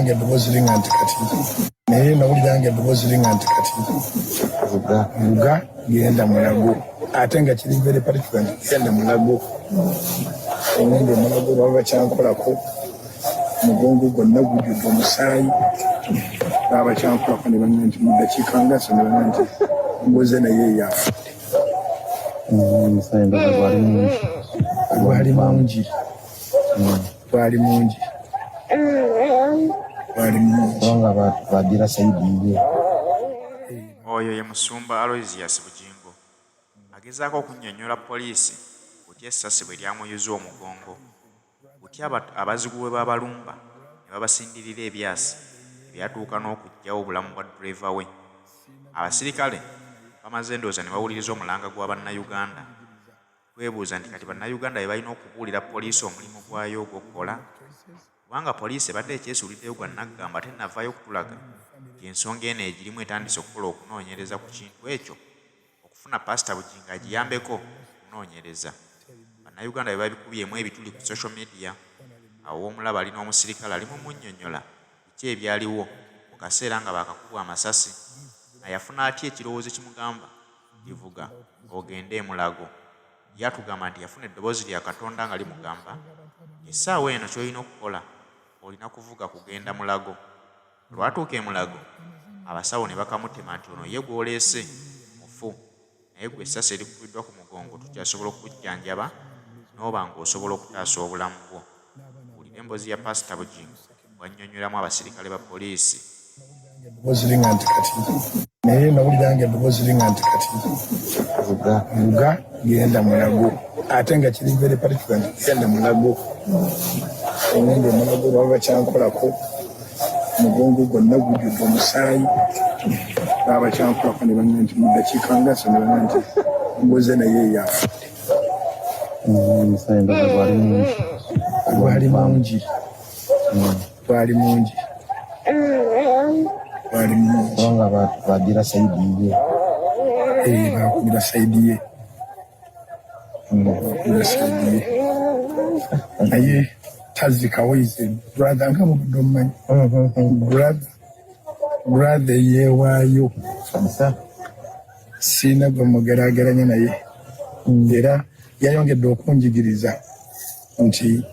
nga eddoboozi linga nti kati, naye nawulira nga eddoboozi linga nti kati vuga. Vuga, genda Mulago, ate nga kiri very particular nti genda Mulago. Engenda Emulago, baba bakyankolako, omugongo gwonna gujjudde omusaayi. Baba bakyankolako ne banga nti mu ddakiika ngaso ne banga nti ngoze, naye eyafudde. Omusaayi ndowooza gwali mungi. Gwali mungi, gwali mungi, gwali mungi. Kubanga bagira side ye. Oyo ye Musumba Aloysius Bugingo agezaako okunnyonnyola poliisi butya essasi bwe lyamuyuza omugongo, butya abazigu bwe babalumba ne babasindirira ebyasi ebyatuuka n'okuggyawo obulamu bwa ddereeva we. Abasirikale bamaze ndowooza ne bawuliriza omulanga gwa Bannayuganda. Twebuuza nti kati Bannayuganda be balina okubuulira poliisi omulimu gwayo ogw'okukola? Kubanga poliisi ebadde ekyesuuliddeyo gwa nnaggamba, tennavaayo kutulaga nti ensonga eno egirimu, etandise okukola okunoonyereza ku kintu ekyo, okufuna Paasita Bugingo agiyambeko okunoonyereza. Bannayuganda be babikubyemu ebituli ku social media. Awo w'omulaba ali n'omusirikale ali mu munnyonnyola biki ebyaliwo mu kaseera nga baakakubwa amasasi, na yafuna atya ekirowoozo ekimugamba nti vuga ogende e Mulago. Ye atugamba nti yafuna eddoboozi lya Katonda nga limugamba nti essaawa eno ky'olina okukola olina kuvuga kugenda Mulago. Olwatuuka e Mulago abasawo ne bakamutema nti ono ye gw'oleese mufu, naye ggwe essasi erikubiddwa ku mugongo tukyasobola okukujjanjaba n'oba ng'osobola okutaasa obulamu bwo. Wulira emboozi ya Paasita Bugingo bw'annyonnyolamu abasirikale ba poliisi. Eddoboozi linga nti kati, naye nawulira nga eddoboozi linga nti kati Vuga. Vuga, genda Mulago, ate nga kiri very particular nti genda Mulago. Engenda Emulago, baba bakyankolako, omugongo gwonna gujjudde omusaayi. Baba bakyankolako ne banga nti mu ddakiika ngaso ne banga nti ngoze, naye eyafudde. Omusaayi ndowooza gwali mungi. Gwali mungi, gwali mungi, gwali mungi. Kubanga bagira side ye. Bakubira side ye, bakubira side ye, naye tazikawo is a brother nga mubadde omumanyi, brother, brother yeewaayo. Kabisa. Siina gwe mugeraageranya naye, era yayongedde okunjigiriza nti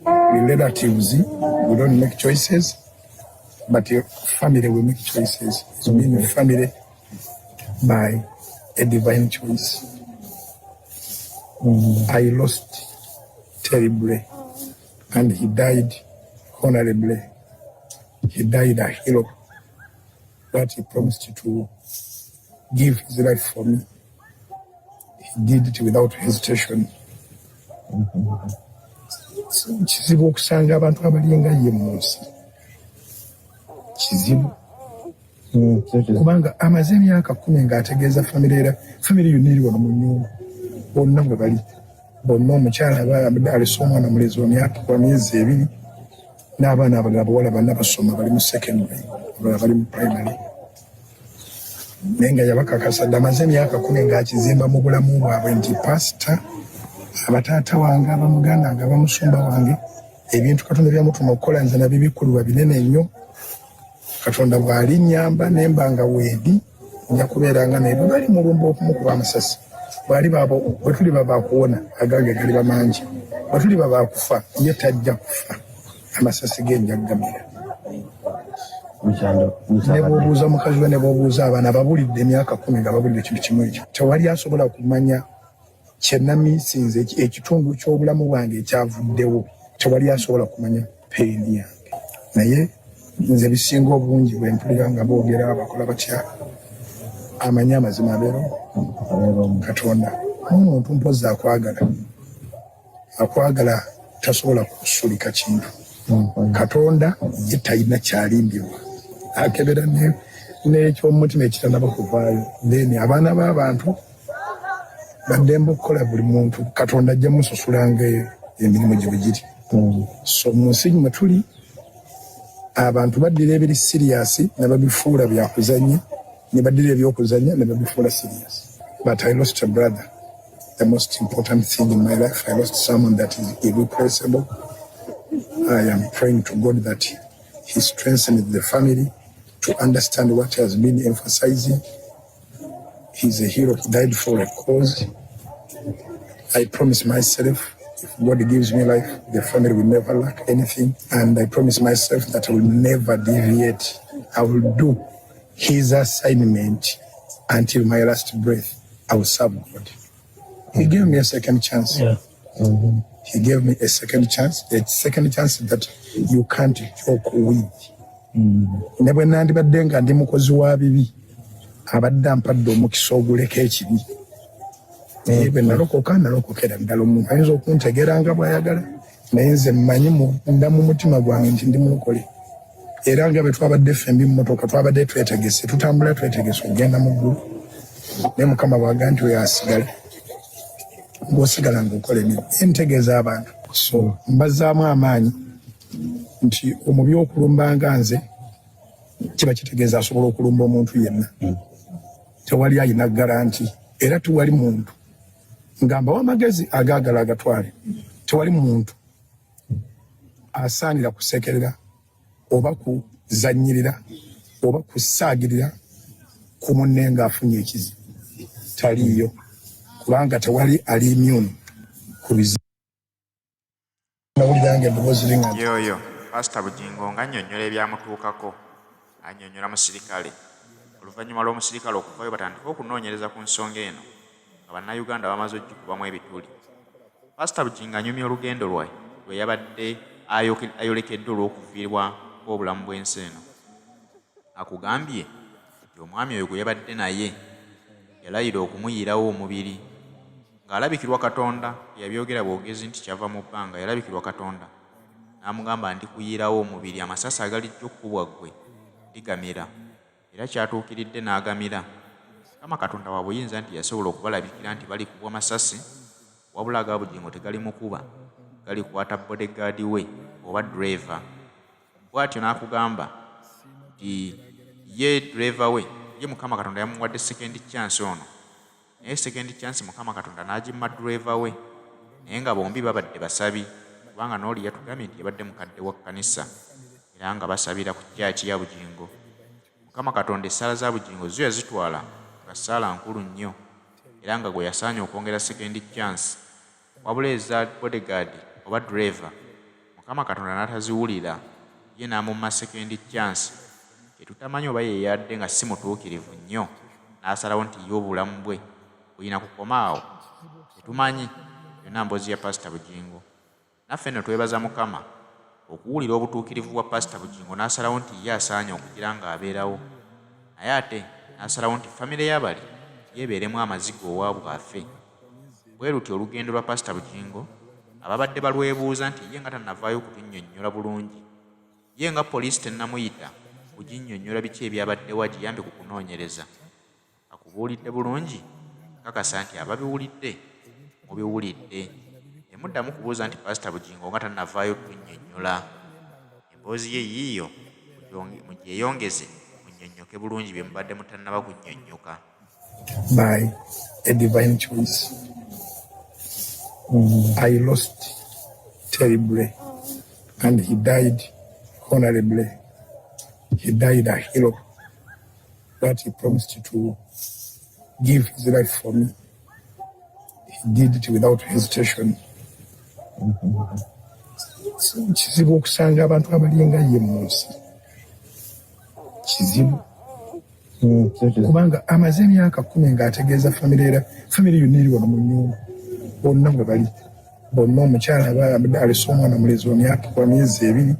we relatives, we don't make choices, but your family will make choices. It's been a family by a divine choice. I lost terribly and he died honorably. He died a hero that he promised to give his life for me. He did it without hesitation. Kizibu okusanga abantu abalinga ye mu nsi, kizibu, kubanga amaze emyaka 10 ng'ategeeza famire, era famire yonna eri wano mu nnyumba, bonna bwe bali bonna. Omukyala aba alese omwana mulezi wa myaka wa myezi 2, n'abaana abalala abawala banna basoma, bali mu secondary, abalala bali mu primary, naye nga yabakakasa dde, amaze emyaka 10 ng'akizimba mu bulamu bwabwe nti pasita abataata wange, abamuganda wange, abamusumba wange, ebintu Katonda byamutuma okukola nze nabibikkulirwa binene nnyo. Katonda bw'alinnyamba nemba nga weedi, nja kubeeranga naye. Bwe bali mulumba okumukuba amasasi, bwali babo, bwe tuliba bakuwona agange galiba mangi, bwe tuliba bakufa ye tajja kufa, amasasi ge nja kugamira. Ne bw'obuuza mukazi we, ne bw'obuuza abaana, babulidde emyaka 10 nga babulidde ekintu kimu ekyo. Tewali asobola kumanya kyenamisinze, ekitundu ky'obulamu bwange ekyavuddewo. Tewali asobola kumanya pain yange, naye nze bisinga obungi bwe mpulira nga boogera, bakola batya, amanyi amazima abeera Katonda. Omuntu mpozi akwagala, akwagala, tasobola kusulika kintu. Katonda ye talina kyalimbibwa, akebera n'ekyomutima ekitanaba kuvaayo. Then abaana b'abantu baddembe okukola, buli muntu Katonda ajja mususulanga emirimu gye bwe giri. So mu nsi mwe tuli, abantu baddira ebiri serious ne babifuula byakuzanya, ne baddira ebyokuzanya ne babifuula serious. But I lost a brother, the most important thing in my life. I lost someone that is irreplaceable. I am praying to God that He strengthened the family to understand what he has been emphasizing. He's a hero. He died for a cause. I promise myself, if God gives me life, the family will never lack anything. And I promise myself that I will never deviate. I will do his assignment until my last breath. I will serve God. He gave me a second chance. He gave me a second chance, a second chance that you can't joke with. Ne bwe nandibadde nga ndi mukozi wa bibi, abadde ampadde omukisa oguleka ekibi. Naye bwe nalokoka, nalokokera ddala. Omuntu ayinza okuntegeera nga bw'ayagala, naye nze mmanyi munda mu mutima gwange nti ndi mulokole. Era nga bwe twabadde ffembi mu mmotoka, twabadde twetegese, tutambula twetegese okugenda mu ggulu, naye Mukama bw'aga nti oyo asigale, ng'osigala ng'okola emirimu. Naye ntegeeza abantu, so mbazzaamu amaanyi nti omubi okulumba nga nze kiba kitegeeza asobola okulumba omuntu yenna. Tewali alina guarantee, era tewali muntu, ngamba w'amagezi agaagala agatwale, tewali muntu asaanira kusekerera oba kuzannyirira oba kusaagirira ku munne ng'afunye ekizibu. Taliiyo, kubanga tewali ali immune ku bizibu. Nawulira nga eddoboozi linga Yoyo Pasita Bugingo ng'annyonnyola ebyamutuukako, annyonnyola musirikale. Oluvannyuma lw'omusirikale okuvayo batandike okunoonyereza ku nsonga eno nga Bannayuganda bamaze ogikubamu ebituli. Pasita Bugingo anyumya olugendo lwe lwe yabadde ayolekedde olw'okuviirwa kw'obulamu bw'ensi eno. Akugambye nti omwami oyo gwe yabadde naye yalayira okumuyiirawo omubiri ng'alabikirwa Katonda. Teyabyogera bwogezi nti kyava mu bbanga, yalabikirwa Katonda n'amugamba, "Ndikuyiirawo omubiri, amasasi agalijja okukubwa ggwe ndigamira." Era kyatuukiridde n'agamira. Mukama Katonda wa buyinza nti yasobola okubalabikira nti balikubwa masasi, wabula aga Bugingo tegalimukuba, galikwata bodyguard we oba driver. Bw'atyo n'akugamba nti ye driver we ye Mukama Katonda yamuwadde second chance ono, naye second chance Mukama Katonda n'agimma driver we, naye nga bombi babadde basabi, kubanga n'oli yatugambye nti yabadde mukadde wa kkanisa era nga basabira ku church ya Bugingo. Mukama Katonda essaala za Bugingo zo yazitwala nga ssaala nkulu nnyo era nga gwe yasaanye okwongera second chance, wabula eza bodyguard oba driver Mukama Katonda n'ataziwulira, ye n'amumma second chance. Tetutamanyi oba ye yadde nga si mutuukirivu nnyo n'asalawo nti ye obulamu bwe bulina kukoma awo, tetumanyi. Yonna mboozi ya Pasita Bugingo. Naffe nno twebaza Mukama okuwulira obutuukirivu bwa Pasita Bugingo n'asalawo nti ye asaanye okugira ng'abeerawo, naye ate n'asalawo nti famire y'abali yeebeeremu amaziga owaabwe afe. Bwe lutyo olugendo lwa Pasita Bugingo ababadde balwebuuza nti ye nga tannavaayo kutunnyonnyola bulungi, ye nga poliisi tennamuyita kuginnyonnyola biki ebyabaddewo agiyambe ku kunoonyereza. Akubuulidde bulungi, nkakasa nti ababiwulidde mubiwulidde. Temuddamu kubuuza nti Pasita Bugingo nga tannavaayo kutunnyonnyola. Emboozi ye yiiyo, mugyeyongeze munnyonnyoke bulungi bye mubadde mutannaba kunnyonnyoka. By a divine choice. I lost terribly, and he died honorably. He died a hero that he promised to give his life for me. He did it without hesitation. Kizibu okusanga abantu abalinga ye mu nsi, kizibu, kubanga amaze emyaka 10 ng'ategeeza famire, era famire yonna eri wano mu nnyumba, bonna bwe bali bonna. Omukyala aba alese omwana mulezi wa myezi 2,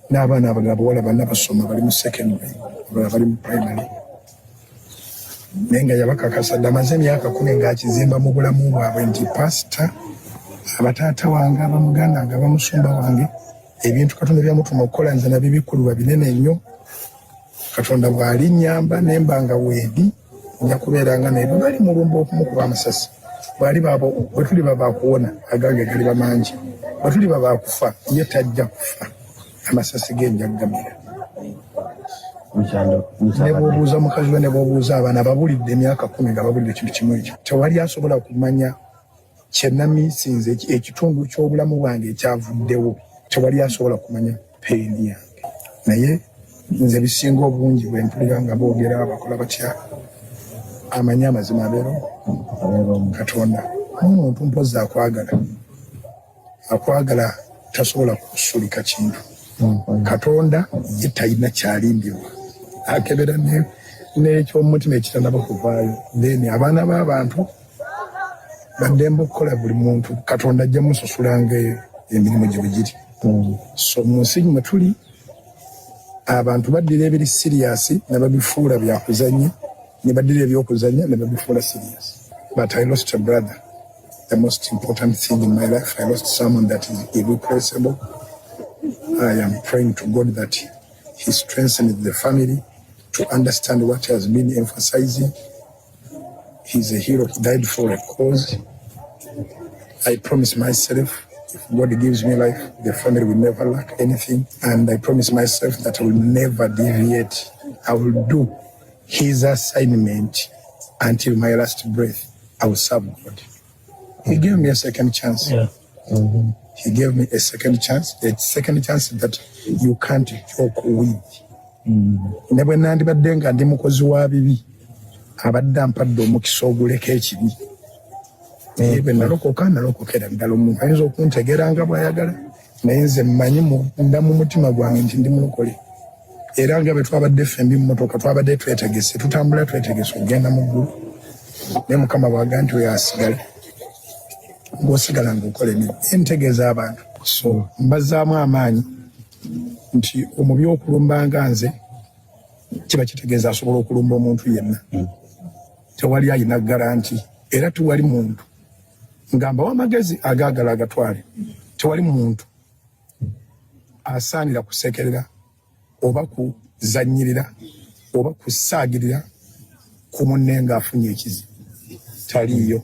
n'abaana abalala abawala banna basoma, bali mu secondary, abalala bali mu primary, naye nga yabakakasa dde, amaze emyaka 10 ng'akizimba mu bulamu bwabwe nti pasita abataata wange, abamuganda nga bamusumba wange, ebintu Katonda byamutuma okukola nze nabibikkulirwa binene nnyo. Katonda bw'alinnyamba nemba nga weedi, nja kubeeranga naye. Bwe bali mulumba okumukuba amasasi, bwali babo, bwe tuliba bakuwona agange galiba mangi, bwe tuliba bakufa ye tajja kufa, amasasi ge nja kugamira. Ne bw'obuuza mukazi we, ne bw'obuuza abaana, babulidde emyaka 10 nga babulidde ekintu kimu ekyo. Tewali asobola kumanya kyenamisinze, ekitundu ky'obulamu bwange ekyavuddewo. Tewali asobola kumanya pain yange. Naye nze bisinga obungi bwe mpulira nga boogera, bakola batya, amanyi amazima abeera Katonda. Omuntu mpozi akwagala, akwagala tasobola kusulika kintu. Katonda ye talina kyalimbibwa, akebera n'ekyomutima ekitanaba kuvaayo. Then abaana b'abantu baddembe okukola buli muntu, Katonda ajja mususula nga emirimu gye bwe giri. So mu nsi mwe tuli, abantu baddira ebiri serious ne babifuula byakuzanya, ne baddira ebyokuzanya ne babifuula serious. But I lost a brother, the most important thing in my life. I lost someone that is irreplaceable. I am praying to God that he strengthens the family to understand what he has been emphasizing. He's a hero who died for a cause. I promise myself, if God gives me life, the family will never lack anything. And I promise myself that I will never deviate. I will do his assignment until my last breath. I will serve God. He gave me a second chance. He gave me a second chance, a second chance that you can't joke with. Ne bwe nandibadde nga ndi mukozi wa bibi, abadde ampadde omukisa oguleka ekibi. Naye bwe nalokoka, nalokokera ddala. Omuntu ayinza okuntegeera nga bw'ayagala, naye nze mmanyi munda mu mutima gwange nti ndi mulokole. Era nga bwe twabadde ffembi mu motoka, twabadde twetegese, tutambula twetegese okugenda mu ggulu, naye Mukama bw'aga nti oyo asigale, ng'osigala ng'okola emirimu. Naye ntegeeza abantu, so mbazzaamu amaanyi nti omubi okulumba nga nze kiba kitegeeza asobola okulumba omuntu yenna. Tewali ayina guarantee, era tewali muntu, ngamba wamagezi agaagala agatwale, tewali muntu asaanira kusekerera oba kuzanyirira oba kusaagirira ku munne ng'afunye ekizibu. Taliiyo.